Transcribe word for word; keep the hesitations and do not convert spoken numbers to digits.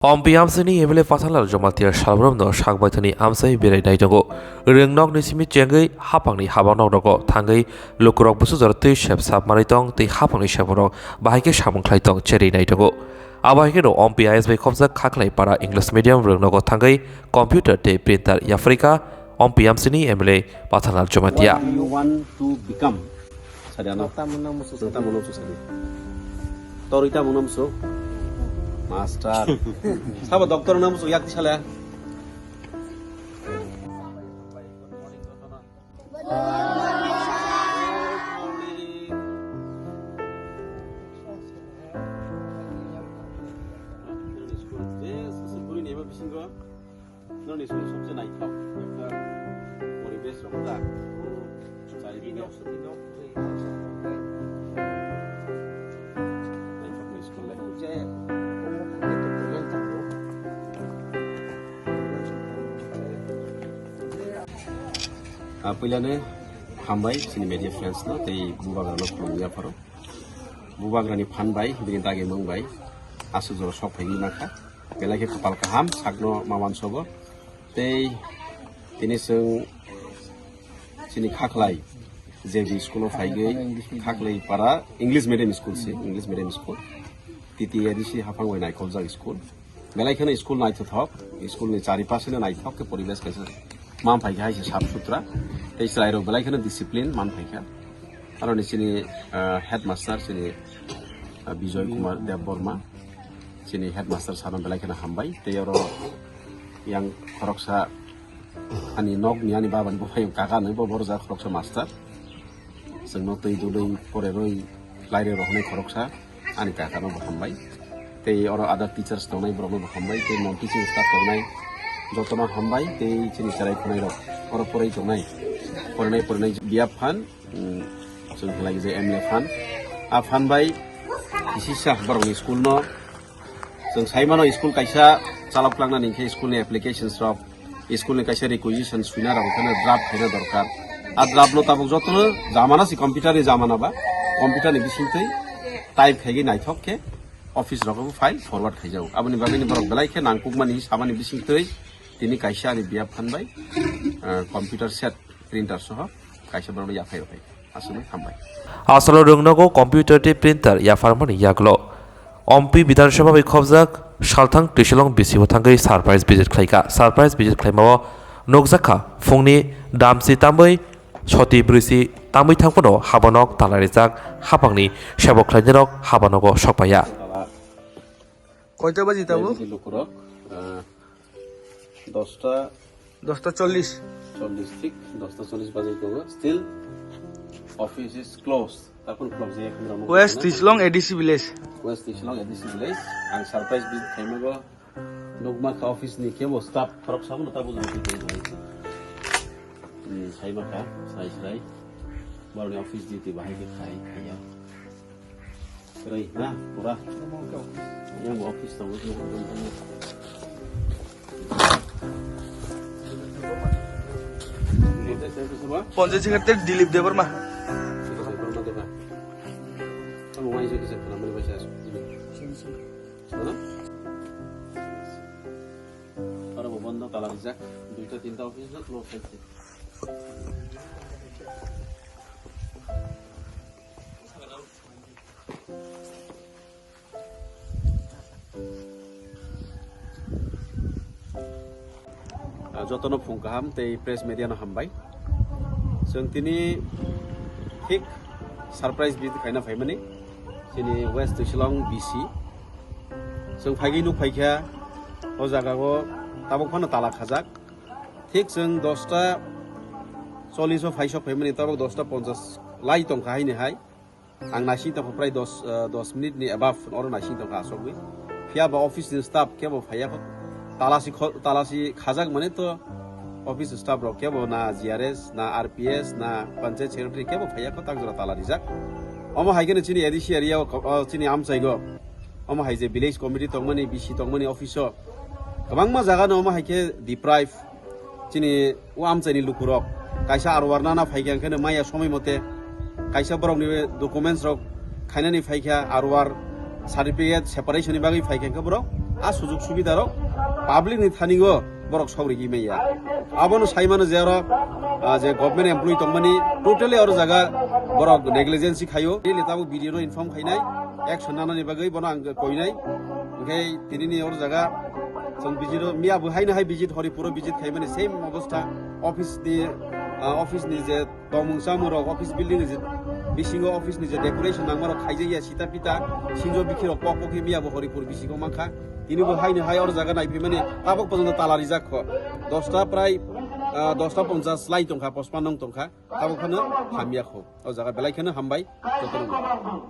Ompi amchaini M L A Pathanlal Jamatia salbrumno sakbaithani amchai berai nai tongo. Rwngnokni simi chengwi haphangni haba nokrogo thangwi lukurok busu jora twi sep sap manwi tong tei haphangni seborok bahai khe samung khlai tong cherwi nai tongo. Abo hai kheno Ompi I S bai khopjak Khaklai para English medium rwngnogo thangwi computer tei printer yapharikha Ompi amchaini M L A Pathanlal Jamatia. What do you want to become? Sadi ano. Nokta mwnang musu sadi. Nokta mwnang musu sadi. Torita mwnang musu. Master. Sabo doctor mwnang musu yak tisale. Norni school sobse naithok ekta poribesh rok da. Chari dine. Naithok ni school le. Ah, puilani hambai chini media friends no tei bubagra no khulumwi yapharo. Bubagrani phan bai, bini dagi mung bai, aswk jora sok phaiwi nakha. Belai khe kwpal kaham, sakno ma wansogo. Tei tini chwng chini Khaklai J B school o phaigwi, Khaklai para English medium school se, English medium school. T T A D C haphang bai naikolzak school. Belai kheno school naithothok, school ni chari pasino naithok khe poribesh kaisa man phaikha, hai se sap sutra. Tei chwrairok belai kheno discipline man phaikha. Aroni chini, ah, headmaster chini, ah, Bijoy Kumar Debbarma, chini headmaster sano belai kheno hambai. Tei oro yang khoroksa ani nok ni ani baba ni buphai kaka ni bo borok ja khoroksa master. Chwngno twi dudui porerwi lairwi rohornai khoroksa ani kaka no bo hambai. Tei oro other teachers tongnai borok no bo hambai. Tei non teaching staff tongnai jotono hambai. Tei chini cherai khwnai rok oro porwi tongnai, porinai porinai biya phan. Hmm, chwng khlai je M L A phan. A phan bai kisisa borokni school no chwng sai mano school kaisa chalok langnani hinkhe school ni applications rok, school ni kaisa requisition suina rok hinkhe draft khaina dorkar. A draft no tabuk jotono jamana si computer ni jamana ba, computer ni bisingtwi type khaigwi naithok khe office rogo file forward khaijago. Aboni bagwi ni borok belai khe nangkukmani samani bisingtwi tini kaisa ani biya phan bai, ah, computer set printer soho kaisa borok yaphai yaphai. Aswkno hambai. Asalo rwngnogo computer tei printer yapharmani yagulo. Ompi Bidhan Sabha bai khobjak salthang Twisilong B C O thangwi surprise visit khlaikha. Surprise visit khlaimao nukjakha phungni damsi tamwi soti brwisi tamwi thangphano habanok tala rijak haphangni sebo khlainirok habanogo sokpaiya. Koita baji tabuk? Lukurok, ah, Dosta. Dosta chollish. Chollish thik, dosta chollish bajai tongo. Still, office is closed. Takon close jaya khe ramo West khe na? Twisilong A D C village. West Twisilong A D C village. Ang surprise visit khaimego. Nukma kha office ni kebo staff khorok sabono ta bujui twi twi. Hmm, saima kha, sai sai. Boroni office duty bahai khe khai, khaiya. Kwrwi na, pura. Yang office tongo, yang tongo. Ponjai Secretary Dilip Debbarma. Amo waisa kisa khwnamani waisa asuk. Sana? Aro bo bondo, tala rijak. Duita tinta office na close khaisi. Ah, jotono phung kaham tei press media no hambai. Chwng tini thik surprise visit khaina phaimani chini West Twisilong B C. Chwng phaigwi nuk phaikha o jagao tabuk phano tala khajak. Thik chwng dosta chollish o phaisok phaimani, tabuk dosta ponchash lai tongkha haini hai. Ang naising tongkha prai dos, eh, dos minute ni above oro naising tongkha asogwi. Phiya ba office ni staff kebo phaiya kho. Talasi kho-, talasi khajak mani to office staff rok kebo na G R S, na R P S, na panchayat secretary kebo phaiya kho, tak jora tala rijak. Omo hai kheno chini A D C area o ko-, o chini amchai go. Omo hai je village committee tongmani, B C tongmani office o kwbangma jaga no omo hai khe deprive. Chini o amchaini lukurok kaisa R O R nana phaikha, hwnkhe no maya somoi mote kaisa borokni documents rok khainani phaikha, R O R certificate separation ni bagwi phaikha, hwnkhe borok A sujug subida rok public ni thani o borok sok rigi maya. Abono sai mano je oro, ah, je government employee tongmani totally oro jaga borok negligence khaio. Daily tabuk B D O no inform khainai, action nanani bagwi bono ang koinai. Hingke tini ni oro jaga chwng visit o, miya bo haino hai visit, Horipuro visit khaimani same obostha, office ni, ah, office ni je tongmung chamung rok, office building ni je bisingo office ni je decoration nangma rok khaijak ya sita pita, sinjo bikhi rok pok pok khe miya bo Horipur bisingo mankha. Tini bo haino hai oro jaga naiphimani tabuk porjonto tala rijak kho. Dosta prai, ah, dosta ponchas lai tongkha, pospan nong tongkha. Tabuk phano hamya kho. O jaga belai kheno hambai jotono.